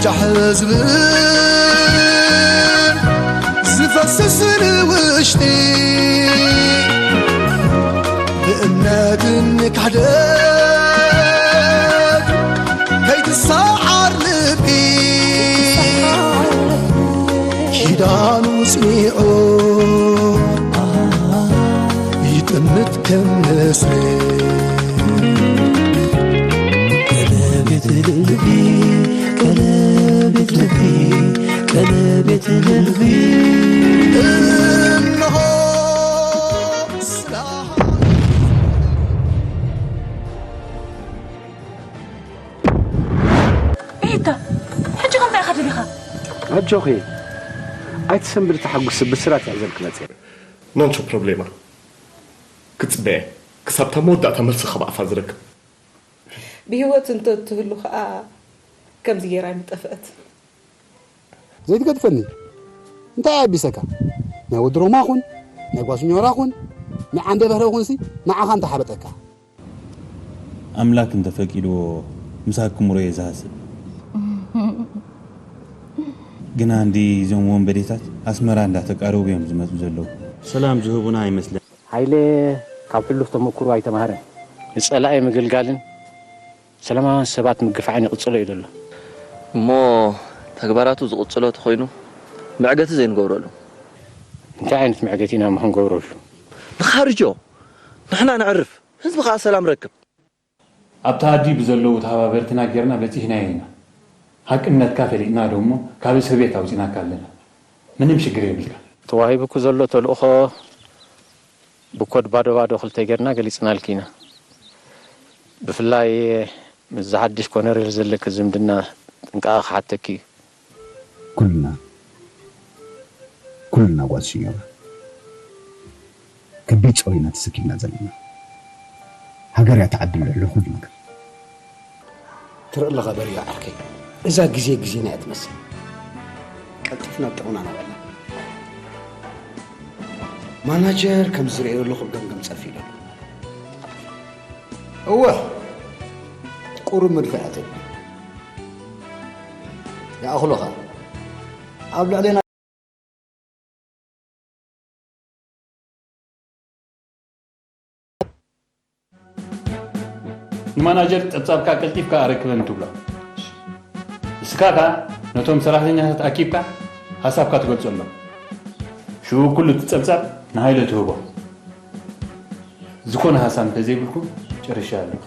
ጃሕ ዝብል ዝፈስስ ንውሽጢ ብእምነት ንካሕደግ ከይትሰዓር ልቢ ኪዳኑ ጽኒዑ ይጥምት ከም ንስሪ ቀለቤት ልቢ ቀለቤት ልቢ ቀለቤት ልቢ እነሆ ስለ ኤታ ሕጂ ከምታይ ኢኻ ደሊኻ? ኣጆኺ ኣይትሰንብዲ፣ ተሓጉሲ ብስራት ሒዘልኪ መፅየ። Non c'è problema. ክፅበየ ክሳብ እታ መወዳእታ መልሲ ካብ ኣፋ ዝረክብ። ብህይወት እንተ እትህሉ ኸኣ ከምዚ ገይራ ኣይምጠፍአት። ዘይትገድፈኒ እንታይ ኣቢሰካ? ናይ ወዲ ሮማ ኹን ናይ ጓስኞራ ኹን ናይ ዓንደ በህረ ኹንሲ ንዓኻ እንተሓበጠካ። ኣምላክ እንተፈቂድዎ ምሳክም ሮየ ዝሃስብ። ግና እንዲ እዞም ወንበዴታት ኣስመራ እንዳተቃረቡ እዮም ዝመፁ ዘለዉ። ሰላም ዝህቡና ኣይመስለን። ሃይለ ካብ ሕሉፍ ተመኩሩ ኣይተማህረን። ንጸላኢ ምግልጋልን ሰላማውያን ሰባት ምግፋዕን ይቕጽሎ እዩ ዘሎ። እሞ ተግባራቱ ዝቕጽሎ ተኾይኑ መዕገቲ ዘይንገብረሉ። እንታይ ዓይነት መዕገቲ ኢና እሞ ክንገብረሉ? ንኻርጆ ንሕና ነዕርፍ ህዝቢ ኸኣ ሰላም ረክብ። ኣብታ ኣዲ ብዘለዉ ተሃባበርትና ጌርና በጺሕናዮ ኢና። ሃቅነትካ ፈሊጥና ዶ እሞ ካብ እስር ቤት ኣውጺናካ ኣለና። ምንም ሽግር የብልካ። ተዋሂቡኪ ዘሎ ተልእኾ ብኮድ ባዶ ባዶ ክልተ ጌርና ገሊጽናልኪ ኢና። ብፍላይ ምስዚ ሓድሽ ኮነሬል ዘለኪ ዝምድና ጥንቃቐ ክሓተኪ እዩ። ኩልና ኩልና ጓል ሽዮና ከቢድ ጾር ኢና ተሰኪምና ዘለና። ሃገር እያ ትዓቢ ልዕሊ ኩሉ ነገር። ትርኢ ኣለኻ በርዮ ዓርከይ፣ እዛ ግዜ ግዜና እያ ትመስል። ቀልጢፍና ኣብ ጥቕምና ንውዕላ። ማናጀር ከም ዝርእዮ ዘለኹ ገምገም ጸፊ ኢሉ ኣሎ። እወ፣ ቁሩብ ምድፋዕ እያ ተድልዮ። ይኣኽሎ ኸኣ ኣብ ልዕሌና። ንማናጀር ጸብጻብካ ቀልጢፍካ ኣረክበኒ ትብሎ። ንስኻ ከኣ ነቶም ሰራሕተኛታት ኣኪብካ ሓሳብካ ትገልጸሎም። ሽዑ ኩሉ እቲ ጸብጻብ ንሃይለ ትህቦ። ዝኾነ ሓሳብ እንተዘይብልኩም ጨሪሻ ኣለኹ።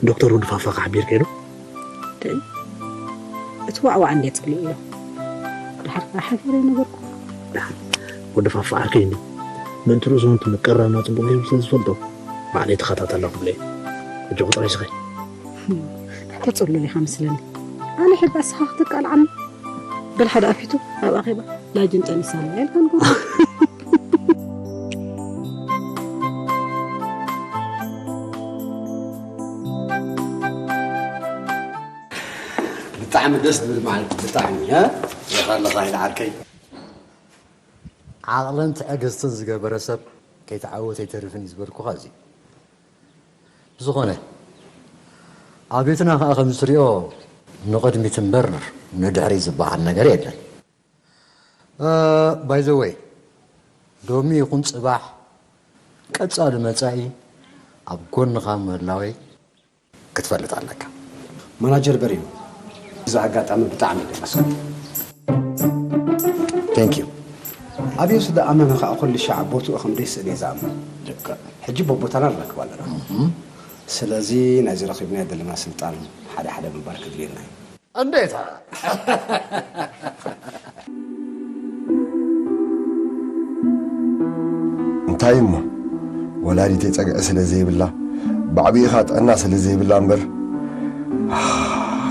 ዶክተር ወዲ ፋፋ ከሓቢርካዮ ዶ? እቲ ዋዕዋዕ እንዴት ክብሉ እዮም። ድሓር ከኣ ሓቢረ ነበርኩ። ወዲ ፋፋ ዓርከይ እንዲ ምእንቲ ርእሱ ምእንቲ ምቅርራብና ጽቡቕ ገይሩ ስለ ዝፈልጦ ባዕለይ ተኸታተላ ክብሎ እየ። ኣጆኺ ጥራይ ስኸይ። ተጽልሎ ኢኻ መስለኒ። ኣነ ሕባ እስኻ ክትቃልዓኒ። በል ሓደ ኣፊቱ ኣብ ኣኼባ ላጅን ጠኒሳ ኣላ ኢልካ ንገሮ። ብጣዕሚ ደስ ዝብል መዓልቲ ብጣዕሚ እ ይኻለኻ ኢለ ዓርከይ። ዓቕልን ትዕግስትን ዝገበረ ሰብ ከይተዓወተ ኣይተርፍን እዩ ዝበልኩኻ እዚ። ብዝኾነ ኣብ ቤትና ኸዓ ከም እትሪኦ ንቕድሚት እምበር ንድሕሪት ዝበሃል ነገር የለን። ባይ ዘ ወይ ሎሚ ይኹን ፅባሕ ቀፃሊ መፃኢ ኣብ ጎንኻ ምህላወይ ክትፈልጥ ኣለካ። ማናጀር በሪሁ እዚ ኣጋጣሚ ብጣዕሚ እዩ ደቀሰኒ። Thank you። ኣብዮስ ደኣ ኣመነ ከዓ ኩሉ ሻዕ ቦትኡ ከም ደይስእን እየ ዝኣምን። ሕጂ በቦታና ንረክብ ኣለና። ስለዚ ናይዚ ረኺብናዮ ዘለና ስልጣን ሓደ ሓደ ምንባር ክድልየና እዩ። እንዴታ እንታይ እሞ ወላዲተይ ጸግዒ ስለ ዘይብላ ብዓቢኻ ጥዕና ስለ ዘይብላ እምበር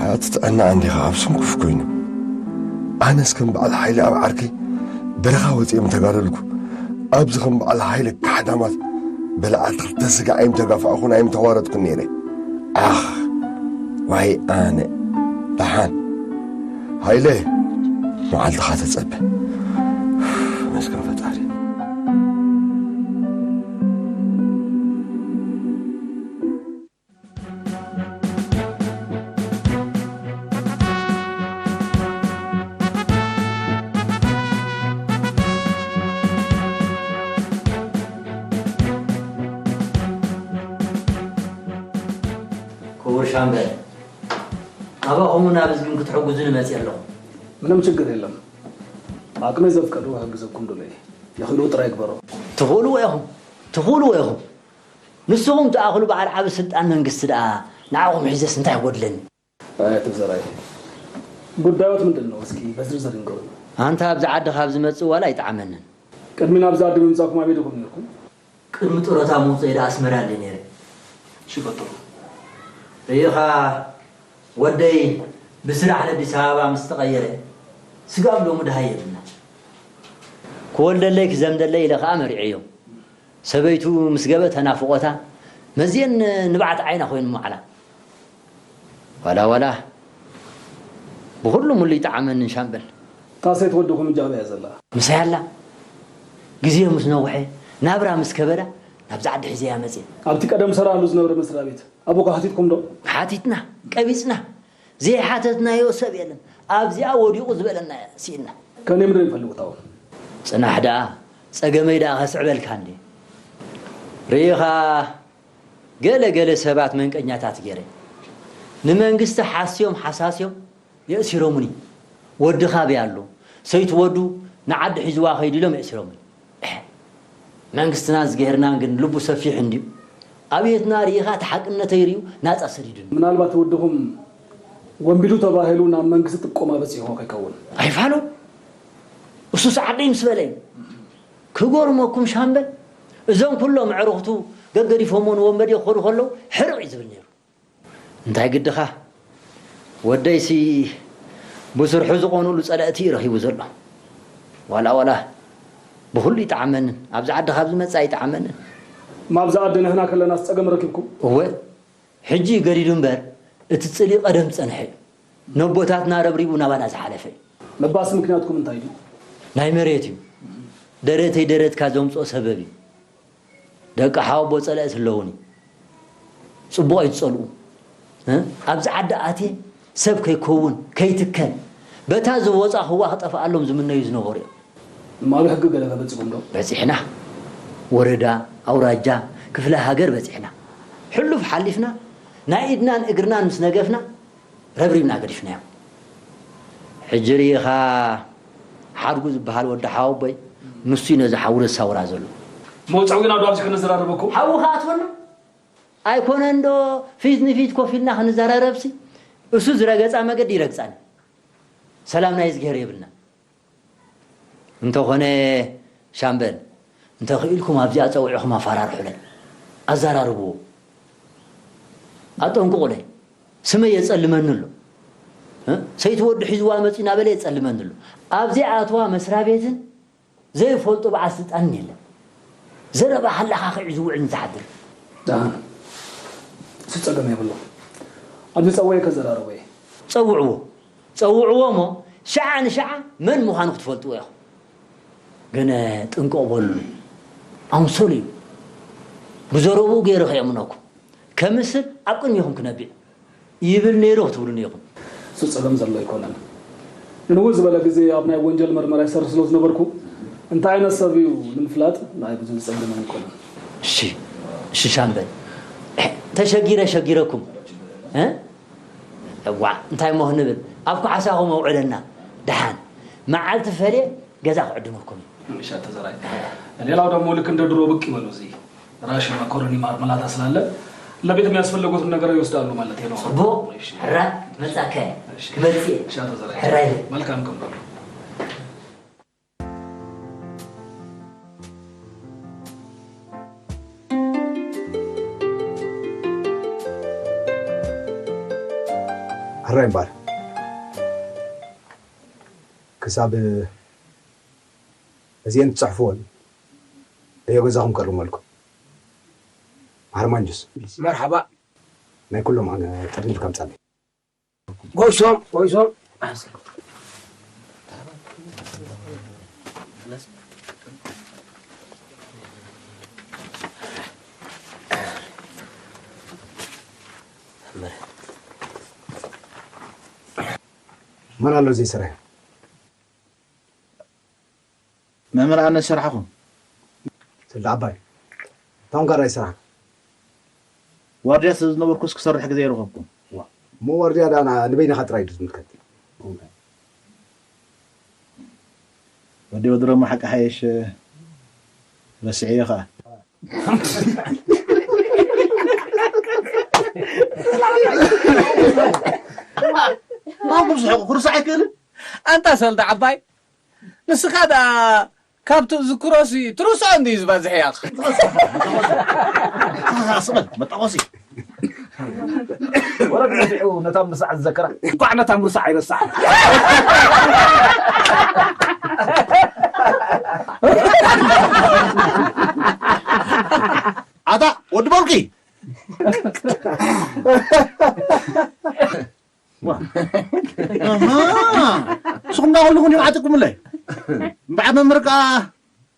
ኣቲ ጥዕና እንዲኻ ኣብ ስንኩፍ ኮይኑ። ኣነስ ከም በዓል ሓይለ ኣብ ዓርከይ በረኻ ወፂኦም ተጋደልኩ። ኣብዚ ከም በዓል ሓይለ ካሕዳማት በላዕቲ ክልተ ስጋ ኣይምተጋፋእኹን ኣይምተዋረድኩን ነይረ። ኣኽ፣ ዋይ ኣነ። ደሓን። ሃይለ፣ መዓልትኻ ተጸበ። መስገን ፈጣሪ። ክቡር ሻምበል፣ ኣባኹምን ኣብ ህዝብን ክትሕግዙኒ መጺአ ኣለኹ። ምንም ችግር የለም። ኣቅመይ ዘፍቀዶ ክሕግዘኩም ድሉይ እየ። የኽእልዎ ጥራይ ግበሮ። ትኽእልዎ ኢኹም፣ ትኽእልዎ ኢኹም። ንስኹም ትኣኽሉ በዓል ዓቢ ስልጣን መንግስቲ ደኣ ንዓኹም ሒዘስ እንታይ ይጎድለኒ? ኣያት ዘራይ፣ ጉዳዮት ምንድን ነው? እስኪ በዝርዝር ይንገሩን። ኣንታ ኣብዚ ዓዲ ካብ ዝመጽእ ዋላ ኣይጠዓመንን። ቅድሚ ናብዚ ዓዲ ምምጻእኩም ኣበይ ዲኹም ነርኩም? ቅድሚ ጡረታ ምውጽእ ደኣ ኣስመራ እንድየ ነይረ። እሺ፣ ቀጥሉ። ርኢኻ ወደይ ብስራሕ ንኣዲስ ኣበባ ምስ ተቐየረ፣ ስጋብ ሎሚ ደሃይ የብልና። ክወልደለይ ክዘምደለይ ኢለ ኸኣ መሪዐዮ። ሰበይቱ ምስ ገበ ተናፍቖታ፣ መዝየን ንብዓት ዓይና ኮይኑ መዓላ። ዋላ ዋላ፣ ብኹሉ ሙሉ ይጠዓመንን ሻምበል። እታ ሰይቲ ወድኹም እጃበ እያ ዘላ። ምሳይ ኣላ። ግዜ ምስ ነውሐ፣ ናብራ ምስ ከበዳ፣ ናብዛ ዓዲ ሒዘያ መጽየ። ኣብቲ ቀደም ሰራሉ ዝነበረ መስሪያ ቤት፣ ኣቦካ ሓቲትኩም ዶ? ሓቲትና፣ ቀቢጽና። ዘይሓተትናዮ ሰብ የለን። ኣብዚኣ ወዲቑ ዝበለና ስኢንና። ከኔ ምድር ይፈልጉ ታው። ጽናሕ ደኣ፣ ጸገመይ ደኣ ከስዕበልካ እንዴ። ርኢኻ፣ ገለ ገለ ሰባት መንቀኛታት ገይረ። ንመንግስቲ ሓስዮም ሓሳስዮም የእሲሮሙኒ። ወድኻ ኣበይ ኣሎ? ሰይቱ ወዱ ንዓዲ ሒዝዋ ከይዱ ኢሎም የእሲሮሙኒ። እሕ፣ መንግስትና ዝገሄርናን ግን ልቡ ሰፊሕ እንድዩ። ኣብየትና ርኢኻ እቲ ሓቅነተይ ርእዩ ናጻ ሰዲዱኒ። ምናልባት ወድኹም ወንቢዱ ተባሂሉ ናብ መንግስቲ ጥቆማ በጺሕዎ ከይከውን። ኣይፋሉን። እሱስ ዓደይ ምስ በለ እዩ። ክገርመኩም ሻምበል፣ እዞም ኩሎም ኣዕሩኽቱ ገገዲፎሞ ንወንበዴ ክኸዱ ከለዉ ሕርቕ እዩ ዝብል ነይሩ። እንታይ ግድኻ? ወደይሲ ብስርሑ ዝቐንኡሉ ጸላእቲ እዩ ረኺቡ ዘሎ። ዋላ ዋላ ብኹሉ ይጠዓመንን፣ ኣብዚ ዓዲ ካብ ዝመጽእ ኣይጠዓመንን። እማ ኣብዚ ዓዲ ንሕና ከለናስ ጸገም ረኪብኩም? እወ፣ ሕጂ እዩ ገዲዱ እምበር፣ እቲ ጽልኢ ቀደም ዝጸንሐ እዩ። ነቦታትና ረብሪቡ ናባና ዝሓለፈ እዩ። መባሲ ምክንያትኩም እንታይ እዩ? ናይ መሬት እዩ። ደረተይ ደረትካ ዘምጽኦ ሰበብ እዩ። ደቂ ሓወቦ ጸላእቲ ኣለዉኒ። ጽቡቕ ኣይትጸልኡ። እ? ኣብዚ ዓዲ ኣትየ ሰብ ከይከውን፣ ከይትከል፣ በታ ዝወጻኽዋ ክጠፍኣሎም ዝምነዩ ዝነበሩ እዮም። እሞ ኣብ ሕጊ ገለ ከበጺኹም ዶ? በጺሕና። ወረዳ፣ ኣውራጃ፣ ክፍለ ሃገር በጺሕና። ሕሉፍ ሓሊፍና፣ ናይ ኢድናን እግርናን ምስ ነገፍና፣ ረብሪብና ገዲፍናዮ። ሕጂ ርኢኻ ሓድጉ ዝበሃል ወዲ ሓወቦይ፣ ንሱ እዩ ነዚ ሓዊ ዘሳውራ ዘሎ። መውፀዊ ግን ኣብ ኣብዚ ክንዘራረበኩም? ሓዊ ከኣትወና? ኣይኮነን ዶ ፊት ንፊት ኮፍ ኢልና ክንዘራረብሲ? እሱ ዝረገጻ መገዲ ይረግጻኒ። ሰላም ናይ እዝግሄር የብልና። እንተኾነ ሻምበል፣ እንተኽኢልኩም ኣብዚኣ ጸዊዕኹም ኣፈራርሑለይ። ኣዘራርብዎ። ኣጠንቅቑለይ። ስመይ የጸልመኒ ኣሎ። እ? ሰይቲ ወዲ ሒዝዋ መጺኡ እናበለ የጸልመኒ ኣሎ። ኣብዚኣ ኣትዋ መስሪያ ቤትን ዘይፈልጦ በዓል ስልጣንን የለን። ዘረባ ሃለኻ ኺዑ ዝውዕልን ዝሓድር። ደሓን። እሱ ጸገም የብሉን። ኣብዚ ጸውዐ ከዘራርቦ እየ። ጸውዕዎ። ጸውዕዎ እሞ ሽዓ ንሽዓ መን ምዃኑ ክትፈልጥዎ ኢኹም። ግን ጥንቅቕ በሉ። ኣምሰሉ እዩ። ብዘረብኡ ገይሩ ከየእምነኩም። ከምስል ኣብ ቅድሚኹም ክነብዕ። ይብል ነይሩ ክትብሉኒ ኢኹም። እሱ ጸገም ዘሎ ኣይኮነን። ንንውሕ ዝበለ ግዜ ኣብ ናይ ወንጀል መርመራ ይሰርሕ ስለ ዝነበርኩ፣ እንታይ ዓይነት ሰብ እዩ ንምፍላጥ ናይ ብዙ ዝጸግመን ኣይኮነን። እሺ፣ እሺ ሻምበል። ተሸጊረ ሸጊረኩም። እ? እዋ፣ እንታይ እሞ ክንብል? ኣብ ካሕሳኹም ኣውዕለና። ደሓን። መዓልቲ ፈልየ ገዛ ክዕድመኩም እዩ። እሺ፣ ኣቶ ዘርኣይ። ሌላው ደግሞ ልክ እንደ ድሮ ብቅ ይበሉ እዚህ። ራሽን፣ መኮረኒ፣ ማርመላታ ስላለ ለቤት የሚያስፈልጉትን ነገር ይወስዳሉ ማለት ነው። ጽቡቅ። እሺ። ሕራ መጻከ። እሺ። ክመጽእ። እሺ፣ ኣቶ ዘርኣይ። ሕራ ይበል። መልካም ቀን። ሕራይ እምበኣር፣ ክሳብ እዚአን ትጽሕፍወን፣ በየገዛኹም ከርመልኩም። ማሕረማንጁስ። መርሓባ። ናይ ኩሎም ኣነ ጥርንፍ ከምጻለይ። ጎይሶም፣ ጎይሶም። መን ኣሎ ዘይሰርሐ? መምህር ኣነ ዝሰርሓኹ። ስለ ዓባይ። እንታውን ካልኣይ ስራሕ? ዋርድያ ስለ ዝነበርኩስ ክሰርሕ ግዜ ኣይረኸብኩን። እሞ ዋርድያ ደኣ ና-፣ ንበይንኻ ጥራይ እዩ ዝምልከት። ወዲ ወድሮ እሞ ሓቂ ሓየሽ ረስዕዮ ኸዓ። ማንኩም ስሕቁ፣ ክርሳዕ ኣይክእልን? ኣንታ ሰልዲ ዓባይ፣ ንስኻ ደኣ ካብ ትዝክሮሲ ትርስዖ እንድዩ ዝበዝሕ ያኽ። ኣስመል መጣቆሲ። ወረድ ነፊዑ ነታ ምርሳዕ ዝዘከራ። እንኳዕ ነታ ምርሳዕ ኣይረሳዕ። ኣታ ወዲ ቦርቂ። ዋ። ኣሃ። ንስኹም ዳ ኩልኹም ይብዓጥኩምለይ። እምበዓር መምህር ከኣ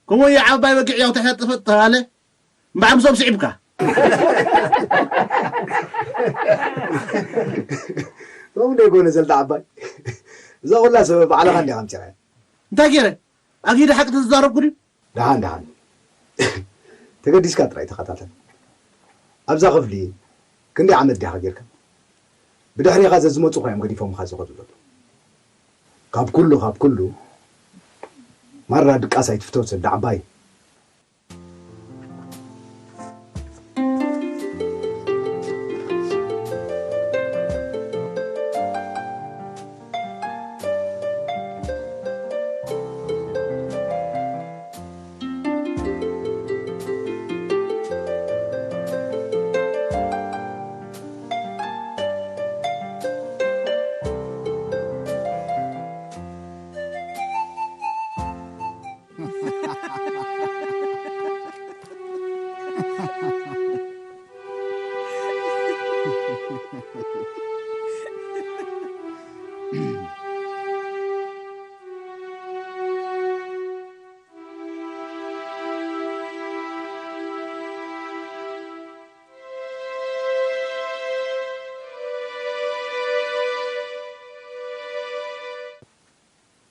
ከመይ ዓባይ በጊዕ ያው ተሸጥፈጥ ተባለ። እምበዓር ምሶም ስዒብካ። ከምኡ ደይኮነ ዘልዳ ዓባይ። እዛ ኩላ ሰበብ ባዕልኻ እንዲኻ ኣምጺኻያ። እንታይ ገይረ? ኣኪደ ሓቂ ተዝዛረብኩ ድዩ? ደሓን፣ ደሓን። ተገዲስካ ጥራይ ተኸታተል። ኣብዛ ክፍሊ ክንደይ ዓመት ዲኻ ጌርካ? ብድሕሬኻ ዘዝመጹኻ እዮም ገዲፎምኻ ዝኸዱ ዘለዉ። ካብ ኩሉ፣ ካብ ኩሉ፣ ማራ ድቃስ ኣይትፍተው ሰዲ ዓባይ።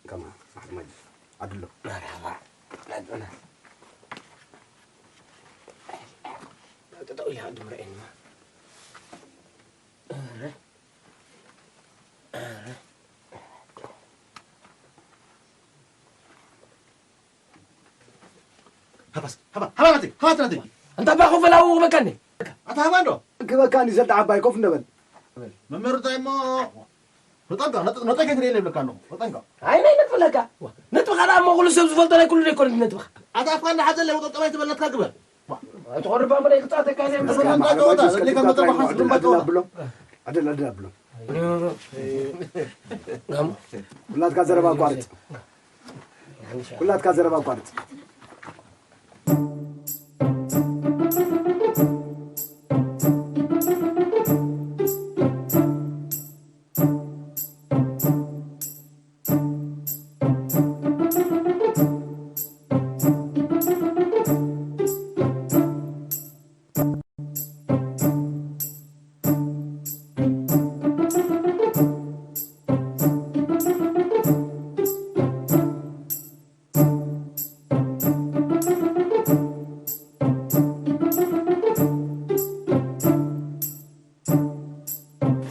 ከማ ኣሕመድ ኣድሎ። መርሓባ። ናጽና። ጠጠው ኢልካ ድምረኤንማ። ሃባስ፣ ሃባ፣ ሃባ ናተይ፣ ሃባ ናተይ። ኣንታ ኣባ ኮፍ በል ኣብኡ ክበካኒ። ኣታ ሃባ እንዶ። ክበካኒ ዘዳ ዓባይ ኮፍ እንበል። መምህር እንታይ እሞ? ተጠንቀቕ፣ ነጥ-፣ ነጠይ ከይትርእየኒ ይብለካ ኣለኹ። ተጠንቀቕ። ኣይ ናይ ነጥብለካ። ነጥብኻ ደኣ እሞ ኩሉ ሰብ ዝፈልጦ ናይ ኩሉ ዘይኮነ ነጥብኻ። ኣታ ኣፍካ እንዳሓዘለይ ወጠጠባይ ትበል ነትካ ግበር። ትኾርባ እምበር ኣይቅጻተካ እየ። እስከ ማዕረ ባጅ እስከ ትብላ ጥራይ ነው። ዕድል፣ ዕድል ኣብሎም። ዕድል፣ ዕድል ኣብሎም። ኩላትካ ዘረባ ኣቋርጽ። ኩላትካ ዘረባ ኣቋርጽ።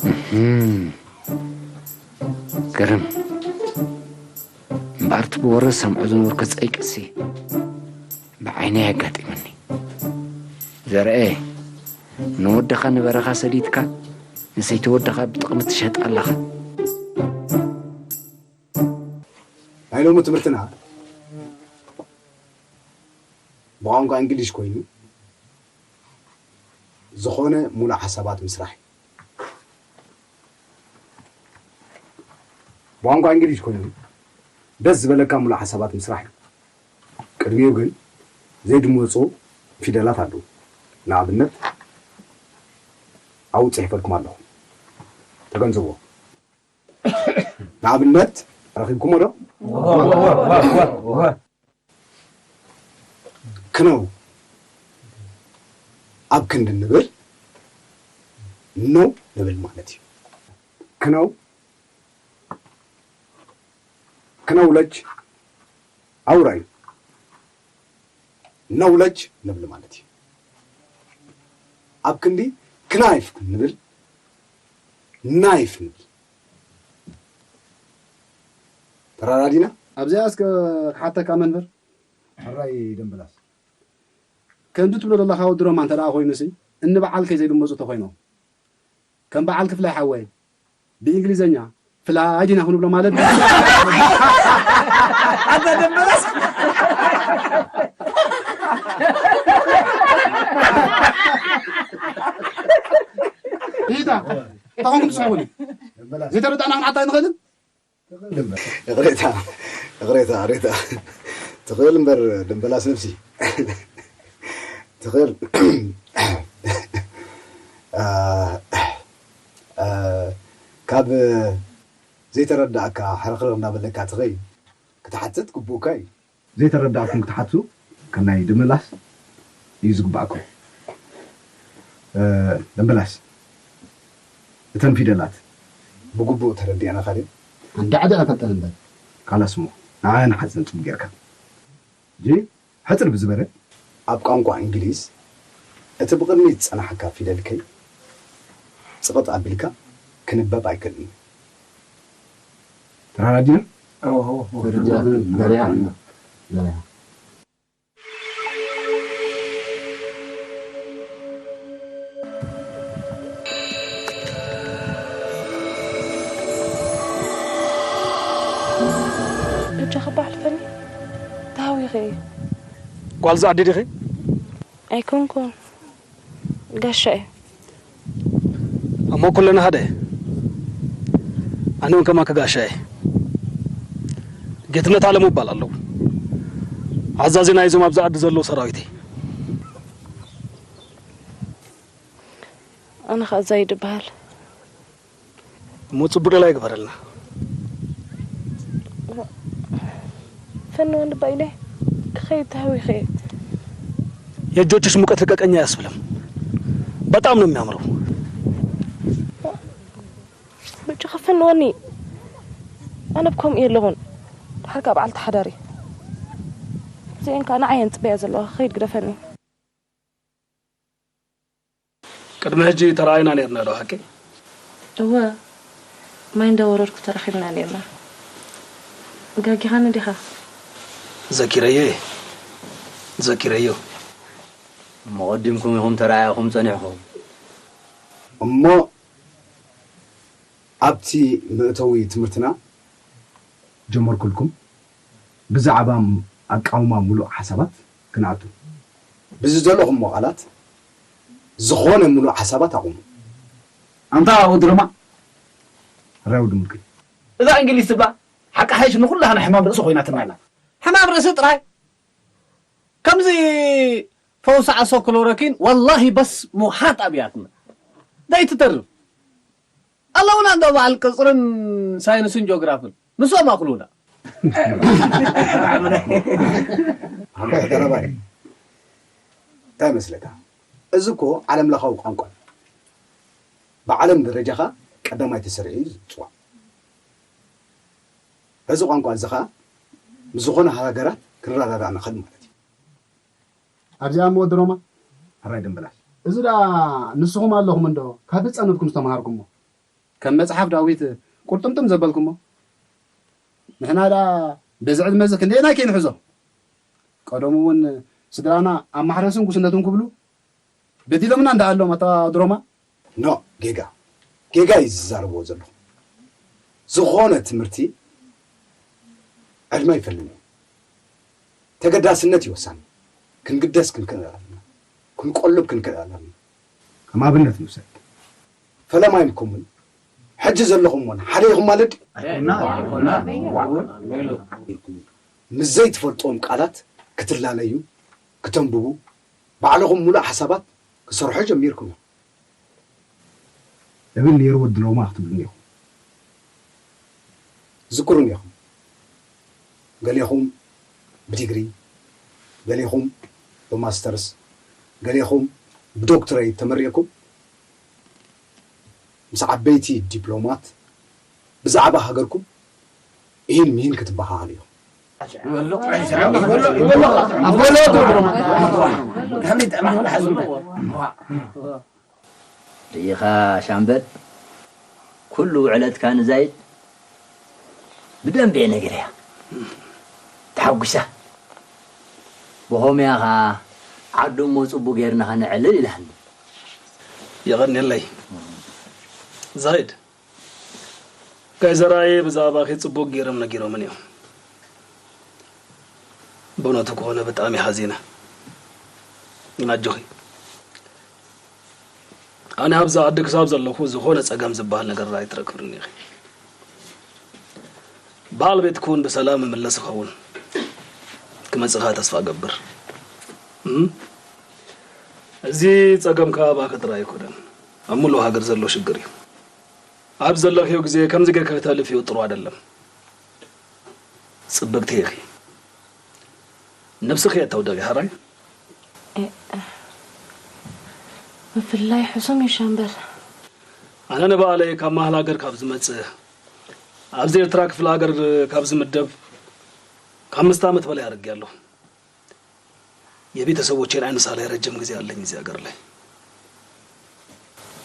እህም። ግርም። እምበኣር እቲ ብወረ ዝሰምዖ ዝነበርኩ ጸይቅሲ ብዓይነይ ኣጋጢሙኒ። ዘርኤ፣ ንወድኻ ንበረኻ ሰዲድካ ንሰይቲ ወድኻ ብጥቕሚ ትሸጣ ኣለኻ። ናይ ሎሚ ትምህርትና ብቋንቋ እንግሊሽ ኮይኑ፣ ዝኾነ ሙሉእ ሓሳባት ምስራሕ እዩ። ብቋንቋ እንግሊዝ ኮይኑ ደስ ዝበለካ ምሉእ ሓሳባት ምስራሕ እዩ። ቅድሚኡ ግን ዘይድመፁ ፊደላት ኣለዉ። ንኣብነት ኣብኡ ፅሒፈልኩም ኣለኹ። ተገንዘብዎ። ንኣብነት ረኺብኩሞ ዶ? ክነው ኣብ ክንዲ ንብል ነው ንብል ማለት እዩ። ክነው ክነውለጅ ኣውራ እዩ። ነውለጅ ንብል ማለት እዩ። ኣብ ክንዲ ክናይፍ ንብል ናይፍ ንብል። ተራዳዲና? ኣብዚኣ እስከ ክሓተካ መንበር። ሕራይ ደምበላስ። ከምዚ ትብሎ ዘለኻ ወዲ ሮማ እንተ ደኣ ኮይኑሲ፣ እኒ በዓልከይ ዘይድመፁ ተኾይኖም። ከም በዓል ክፍላይ ሓወይ፣ ብእንግሊዘኛ ፍላይ ዲና ክንብሎ ማለት ድዩ? ኣታ ደምበላስ። ይታ፣ ተኾንኩም ትስሕቡኒ። ዘይተረዳእና ክንሓታ ኣይንኽእልን? ይቕሬታ፣ ይቕሬታ፣ ይቕሬታ። ትኽእል እምበር ደምበላስ ነብሲ። ትኽእል። አ፣ አ፣ ካብ ዘይተረዳእካ ሕርኽርኽ እናበለካ ትኸይድ ክትሓትት ግቡእካ እዩ። ዘይተረዳእኩም ክትሓቱ ከም ናይ ድምላስ እዩ ዝግባእኩም። እ፣ ደምበላስ፣ እተን ፊደላት ብግቡእ ተረዲእናኻ ድዩ? ኣንዳዕዳዕ ፈጠን እምበር። ካላስ እሞ፣ ንዓያ ንሓጽን ጽቡቕ ጌርካ። እንጂ ሕጽር ብዝበለ። ኣብ ቋንቋ እንግሊዝ፣ እቲ ብቕድሚት ዝጸናሓካ ፊደል ከይ ጽቕጥ ኣቢልካ ክንበብ ኣይክእልን እዩ። ተራዳዲና? ተረዲኣና፣ በሪሃ ኢና። በሪሃ። በጃኻ ባሕልፈኒ፣ ተሃዊኸ እየ። ጓል እዛ ዓዲ ዲኺ? ኣይኮንኩን፣ ጋሻ እየ። እሞ ኩልና ሓደ። ኣነ እውን ከማካ ጋሻ እየ። ጌትነት ኣለሙ እባላለሁ። ኣዛዚ ናይዞም ኣብዚ ዓዲ ዘለዉ ሰራዊት እየ። ኣነ ኸኣ ዛይድ እበሃል። እሞ ጽቡቕ ሌላ ይግበረልና። ፈንወ እንባ ኢለ ክኸይድ ተሃዊኸ እየ። የእጆችሽ ሙቀት ልቀቀኝ አያስብልም። በጣም ነው የሚያምረው። ብቻ ፈንወኒ። ኣነ ብከምኡ የለኹን። ድሓር ካብ በዓልቲ ሓዳር እየ። እዚአን ከኣ ንዓየን ጽበያ ዘለዋ። ክኸይድ ግደፈኒ። ቅድሚ ሕጂ ተረኣይና ኔርና ዶ ሓቂ? እወ፣ ማይ እንዳወረድኩ ተራኺብና ኔርና። ጋጊኻኒ ዲኻ? ዘኪረዮ እየ። ዘኪረዮ። እሞ ቀዲምኩም ኢኹም ተረኣኢኹም ጸኒሕኩም። እሞ ኣብቲ መእተዊ ትምህርትና ጀመርኩልኩም። ብዛዕባ ኣቃውማ ምሉእ ሓሳባት ክንኣቱ። ብዝደለኹሞ ቃላት ዝኾነ ምሉእ ሓሳባት ኣቑሙ። ኣንታ ወዲ ሮማ፣ ሕራይ ወዲ ሙልቂ። እዛ እንግሊዝ ትብላ ሓቂ ሓይሽ ንኹላህና ሕማም ርእሲ ኮይናትና ኣላ። ሕማም ርእሲ ጥራይ? ከምዚ ፈውሲ ዓሶ ክሎሮኪን ወላሂ በስ ሙሓጥ ኣብያትና። ደይትተርፍ። ኣለውና እንዶ በዓል ቅጽርን ሳይንስን ጂኦግራፍን። ንሶም ኣኽሉና። ኣንታ ተረባይ፣ እንታይ ይመስለካ? እዚ እኮ ዓለም ለኻዊ ቋንቋ እዩ። ብዓለም ደረጃ ኸኣ ቀዳማይ ተሰሪዑ እዩ ዝጽዋዕ። በዚ ቋንቋ እዚ ኸኣ ምስ ዝኾነ ሃገራት ክንረዳዳእ ንኽእል ማለት እዩ። ኣብዚኣ እሞ ወዲ ሮማ? ሕራይ ደምበላሽ። እዚ ደኣ ንስኹም ኣለኹም እንዶ ካብ ህጻንነትኩም ዝተምሃርኩሞ? ከም መጽሓፍ ዳዊት ቁርጥምጥም ዘበልኩሞ? ንሕና ደኣ በዚ ዕድመ እዚ ክንደየናይ ከይንሕዞ? ቀደሙ እውን ስድራና ኣብ ማሕረስን ጉስነትን ክብሉ በዲሎምና እንዳ ኣሎም ኣታ ድሮማ። ኖ፣ ጌጋ። ጌጋ እዩ ዝዛረብዎ ዘለኹ። ዝኾነ ትምህርቲ ዕድመ ኣይፈልን'ዩ። ተገዳስነት እዩ ወሳኒ። ክንግደስ ክንክእል ኣለና። ክንቆልብ ክንክእል ኣለና። ከም ኣብነት ንውሰድ። ፈለማ ኢልኩምን ሕጂ ዘለኹም እውን ሓደ ኢኹም ማለት ድዩ? ምስ ዘይትፈልጥዎም ቃላት ክትላለዩ፣ ክተንብቡ፣ ባዕልኹም ሙሉእ ሓሳባት ክሰርሑ ጀሚርኩም ኢኹም። እብል ነይሩ ወዲ ሎማ ክትብሉኒ ኢኹም። ዝክሩኒ ኢኹም። ገሌኹም ብዲግሪ፣ ገሌኹም ብማስተርስ፣ ገሌኹም ብዶክትሬት ተመሪቕኩም ምስ ዓበይቲ ዲፕሎማት ብዛዕባ ሃገርኩም ኢሂን ምሂን ክትበሃሃሉ ኢኹም። ርኢኻ ሻምበል፣ ኩሉ ውዕለትካ ንዛይድ ብደንቢ እየ ነጊረያ። ተሓጒሳ። ብኸምያ ኸዓ ዓዱ እሞ ጽቡቕ ጌርና ኸነዕልል ኢላኒ። የቐንየለይ ዛይድ። ጋይ ዘርኣይ ብዛዕባኺ ጽቡቕ ገይሮም ነጊሮምን እዮም። ብእውነቱ ከኾነ ብጣዕሚ ሓዚነ። ግን ኣጆኺ። ኣነ ኣብዚ ዓዲ ክሳብ ዘለኹ ዝኾነ ጸገም ዝበሃል ነገር ኣይትረክብን ኢኺ። በዓል ቤትኪ እውን ብሰላም ይምለስ ይኸውን። ክመጽእ ከኣ ተስፋ እገብር። እም? እዚ ጸገም ከኣ ኣባኺ ጥራይ ኣይኮነን። ኣብ ምሉእ ሃገር ዘሎ ሽግር እዩ። ኣብ ዘለኽዮ ግዜ ከምዚ ጌርኪ ከተሕልፍዮ ጥሩ ኣይደለም። ጽብቕቲ ኢኺ። ነብስኺ ኣተውድቒ ሕራይ። ምፍልላይ ሕሱም እዩ ሻምበል። ኣነ ንባዕለይ ካብ መሃል ሃገር ካብ ዝመጽእ ኣብዚ ኤርትራ ክፍለ ሃገር ካብ ዝምደብ ካብ ኣምስት ዓመት በላይ ኣድርጌ ኣለኹ። የቤተሰቦቼን ዓይን ሳላይ ረጅም ጊዜ አለኝ እዚህ ሀገር ላይ።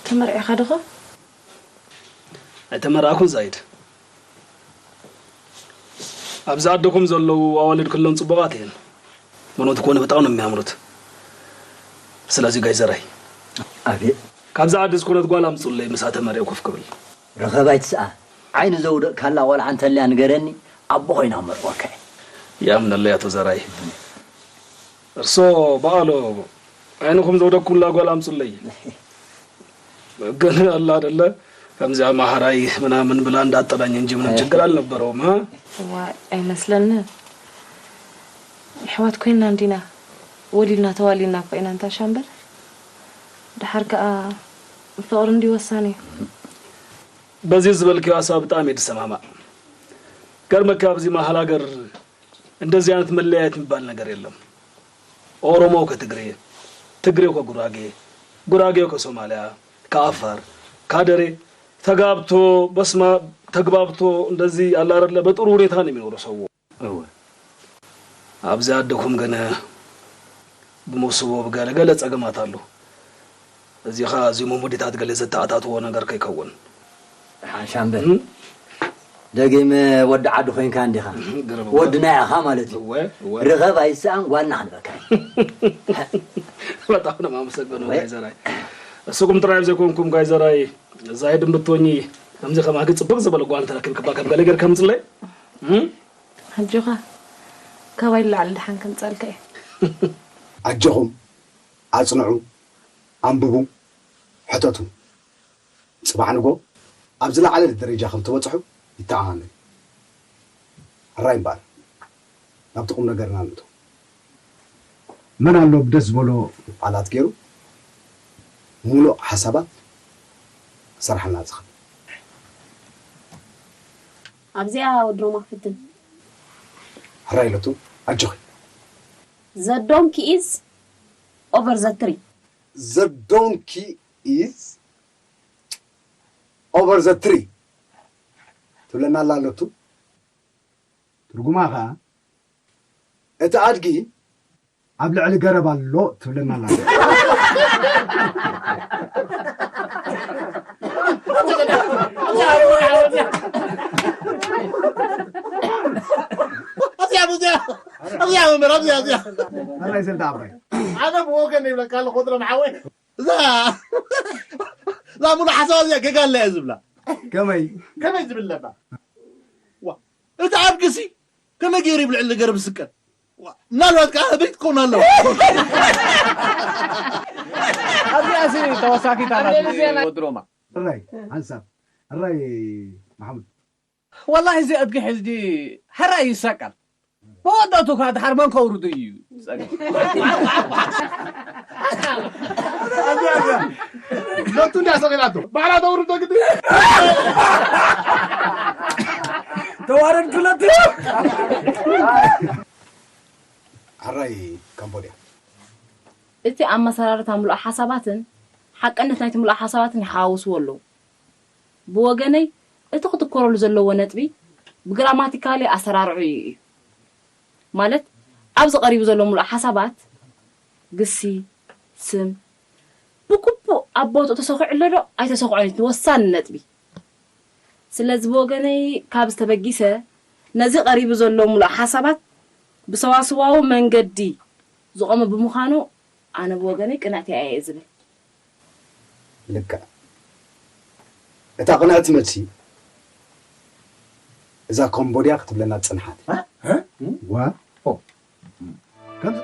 ተመርዒኻ ዶ ኸ? ኣይተመርዓኹን ዛይድ። ኣብዚ ዓድኹም ዘለዉ ኣዋልድ ኩለን ጽቡቓት እየን። ምኖት ከሆነ በጣም ነው የሚያምሩት። ስለዚህ ጋይ ዘራይ ኣቤት ካብዚ ዓዲ ዝኾነት ጓል ኣምጹለይ ምሳ ተመርዒ ኮፍ ክብል። ርኸብ ኣይትስኣ ዓይኒ ዘውደቕካላ ቆልዓ እንተልያ ንገረኒ ኣቦ ኮይና ክመርቆካ እየ ያምነለይ ኣቶ ዘራይ እርሶ በዓሎ ዓይንኹም ዘውደኩላ ጓል ኣምጹለይ ግን ኣላ ኣደለ ከምዚኣ ማህራይ ምናምን ብላ እንዳጠናኝ እንጂ ምንም ችግር አልነበረውም እ ዋ ኣይመስለንን ኣሕዋት ኮይና እንዲና ወሊድና ተዋሊድና እኮ ኢና እንታ ሻምበል ደሓር ከኣ ፍቕሪ እንዲ ወሳኒ እዩ በዚ ዝበልክዮ ሀሳብ ብጣዕሚ እየ ዝሰማማዕ ገርመካ ኣብዚ መሃል ሃገር እንደዚህ አይነት መለያየት የሚባል ነገር የለም። ኦሮሞ ከትግሬ፣ ትግሬው ከጉራጌ፣ ጉራጌው ከሶማሊያ፣ ከአፋር፣ ካደሬ ተጋብቶ በስማ ተግባብቶ እንደዚህ አለ አይደለ በጥሩ ሁኔታ ነው የሚኖረው ሰው። እወ። ኣብዚ ዓድኹም ግን ብመሶብ ገለ ገለ ጸገማት ኣሎ። እዚ ኸኣ እዚ ሙሙዲታት ገለ ዘተኣታትዎ ነገር ከይከውን። ደሓን ሻምበል ደጊም ወዲ ዓዲ ኮይንካ እንዲኻ። ወድና ኢኻ ማለት እዩ። እወ እወ። ርኸብ ኣይስኣን ጓልና ክንበካ እዩ። በጣም ነው የማመሰግነው ወይ? ጋይ ዘራይ። እስኹም ጥራይ ዘይኮንኩም ጋይ ዘራይ ዛይድን ብትሆኚ ከምዚ ከማኺ ጽብቕ ዝበለ ጓል እንተረኪብክባ ከም ገለ ጌርካ ምጽለይ። እም? ኣጆኻ ካባይ ንላዕሊ ደሓን ከምጸልካ እየ። ኣጆኹም፣ ኣጽንዑ፣ ኣንብቡ፣ ሕተቱ። ጽባሕ ንግሆ ኣብ ዝለዓለ ደረጃ ከም ትበጽሑ ይተኣማመን። ሕራይ እምበኣር ናብቲ ቁም ነገርና ንእቶ። መን ኣሎ ብደስ ዝበሎ ቃላት ገይሩ ምሉእ ሓሳባት ክሰርሓልና ዝኽእል? ኣብዚኣ ወድሮማ ክፍትን። ሕራይ ኢለቱ ኣጆኺ። The donkey is over the tree. The donkey is over the tree ትብለና ኣላ ኣለቱ። ትርጉማ ኸዓ እቲ ኣድጊ ኣብ ልዕሊ ገረብ ኣሎ ትብለና ኣላ። ኣብዚኣ ኣብዚኣ ኣብዚኣ መምህር ኣብዚኣ ኣብዚኣ ኣራይ ሰልታ ኣብራይ ኣነ ብወገን ይብለካ ኣለኹ ወጥረን ሓወይ እዛ እዛ ሙሉ ሓሳብ እዚኣ ገጋ ኣላ እያ ዝብላ ከመይ ከመይ ዝብል ኣለና እቲ ኣድግሲ ከመይ ገይሩ ይብልዕል ገረብ ዝስቀል ምናልባት ከዓ ህበይ ትከውን ኣለዋ ኣብዚኣሲ ተወሳኪታ ናት ወድሮማ ጥራይ ሓንሳብ ሕራይ መሓሙድ። ወላሂ እዚ ኣድጊ ሕዝዲ ሕራይ ይሰቀል። መወዳእቱ ከዓ ድሓር መን ከውርዱ እዩ ዝጸገም። ሎቱ እንዳ ሰቂላቶ ባዕላ ተውርዶ ግዲ። ተዋረድ ክለቱ። ሕራይ ካምቦድያ። እቲ ኣመሰራርታ ምሉእ ሓሳባትን ሓቀነት ናይቲ ምሉእ ሓሳባትን ይሓዋውስዎ ኣለዉ። ብወገነይ እቲ ክትኮረሉ ዘለዎ ነጥቢ ብግራማቲካሊ ኣሰራርዑ እዩ። ማለት ኣብዚ ቀሪቡ ዘሎ ምሉእ ሓሳባት ግሲ፣ ስም ብግቡእ ኣብ ቦትኡ ተሰኺዑ ኣሎ ዶ ኣይተሰኽዖን እቲ ወሳኒ ነጥቢ። ስለዚ ብወገነይ ካብዚ ተበጊሰ ነዚ ቀሪቡ ዘሎ ምሉእ ሓሳባት ብሰዋስዋዊ መንገዲ ዝቖመ ብምዃኑ ኣነ ብወገነይ ቅንዕቲ እየ ዝብል። ልክዕ። እታ ቅንዕቲ መልሲ እዛ ኮምቦድያ ክትብለና ዝጸንሓት። ዋ። ከምዚ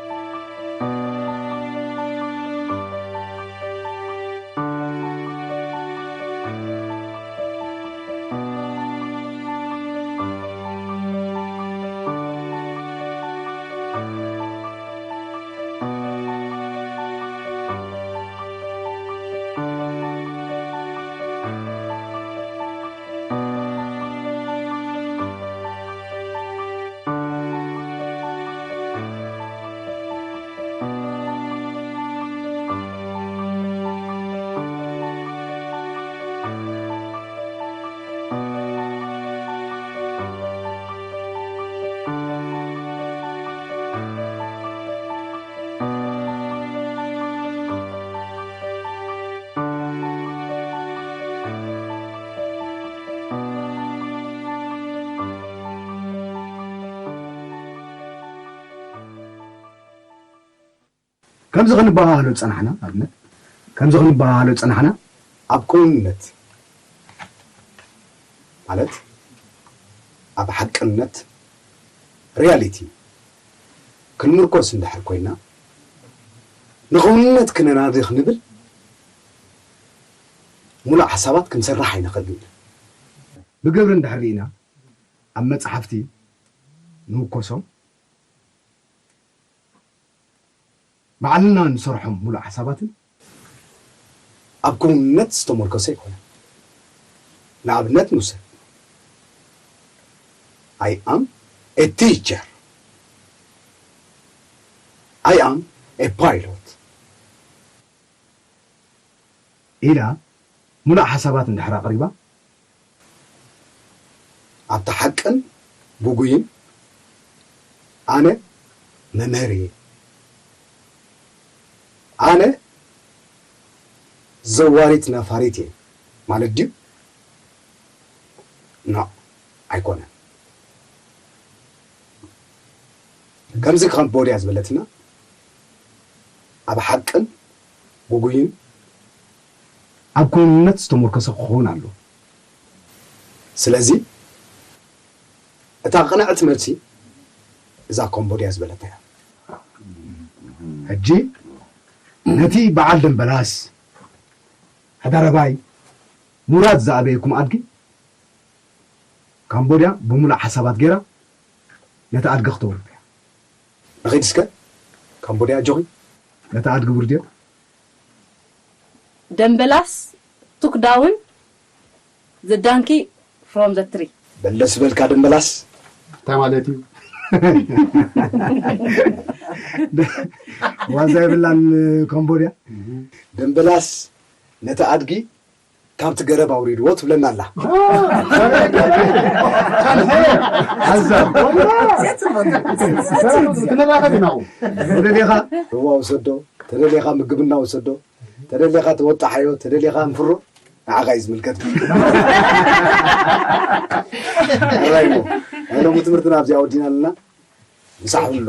ከምዚ ክንበሃሃሎ ዝጸናሕና ኣብነት ከምዚ ክንበሃሃሎ ዝጸናሕና ኣብ ክውንነት ማለት ኣብ ሓቅነት ሪያሊቲ ክንምርኮስ እንድሕር ኮይና ንኽውንነት ክነናዲ ክንብል ሙሉእ ሓሳባት ክንሰርሕ ኣይንኽእልን ኢና። ብግብሪ እንድሕር ርኢና ኣብ መጻሕፍቲ ንውከሶም ባዕልና ንሰርሖም ሙሉእ ሓሳባትን ኣብ ክውንነት ዝተመርኮሰ ኣይኮነን። ንኣብነት ንውሰድ። I am a teacher. I am a pilot. ኢላ ሙሉእ ሓሳባት እንድሕር ኣቕሪባ ኣብቲ ሓቅን ግጉይን ኣነ መምህር እየ። ኣነ ዘዋሪት ነፋሪት እየ ማለት ድዩ? ኖ ኣይኮነን። ከምዚ ካምቦድያ ዝበለትና ኣብ ሓቅን ግጉይን ኣብ ክውንነት ዝተመርኮሰ ክኸውን ኣለዎ። ስለዚ እታ ቅንዕቲ መልሲ እዛ ኮምቦድያ ዝበለታ እያ። ሕጂ ነቲ በዓል ደምበላስ፣ ሕዳረባይ፣ ሙራድ ዝኣበየኩም ኣድጊ ካምቦድያ ብሙሉእ ሓሳባት ገይራ ነቲ ኣድጊ ክተውርዶ እያ። ንኺድ እስከ ካምቦድያ ኣጆኺ። ነቲ ኣድጊ ውርድዮ። ደምበላስ took down the donkey from the tree. በለስ በልካ ደምበላስ። እንታይ ማለት እዩ? ዋዛ የብላን ኮምቦድያ። ደምበላስ ነቲ ኣድጊ ካብቲ ገረብ ኣውሪድዎ ትብለና ኣላ። ሓዛ ክነራኸብ ኢና። ተደሊኻ ህዋ ውሰዶ፣ ተደሊኻ ምግብና ውሰዶ፣ ተደሊኻ ተወጣሓዮ፣ ተደሊኻ እንፍሮ ንዓኻ እዩ ዝምልከት። ሕራይ እሞ ናይ ሎሚ ትምህርትና ኣብዚኣ ወዲና ኣለና። ምሳሕ ብሎ።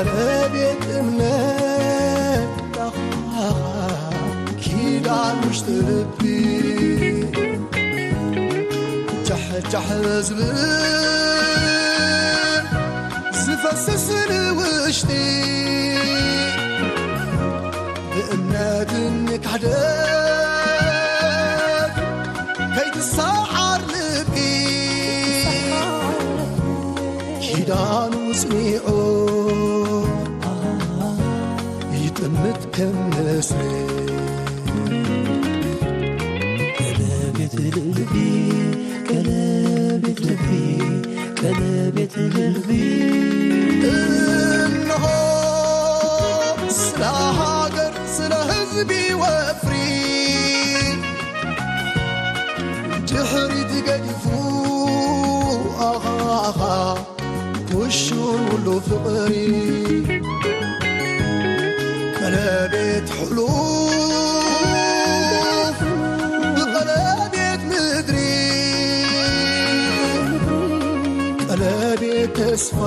ቀለቤት እምነት ኪዳን ውሽጢ ልቢ ጃሕጃሕ ዝብል ዝፈስስ ንውሽጢ ብእምነትን ክሕደት ከይትሰዓር ልቢ ኪዳኑ ጽኒዑ ይጥምት ከም ንስሪ። ቀለቤት ልቢ፣ ቀለቤት ልቢ፣ ቀለቤት ልቢ። እንሆ ስለ ሃገር፣ ስለ ህዝቢ ወፍሪ ድሕሪት ገዲፉ ኣኻ ኩሹን ሁሉ ፍቕሪ ቀለቤት ሕሉፍ ብቐለቤት ምድሪ ቀለቤት ተስፋ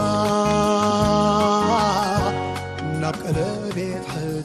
ናብ ቀለቤት ሕልሚ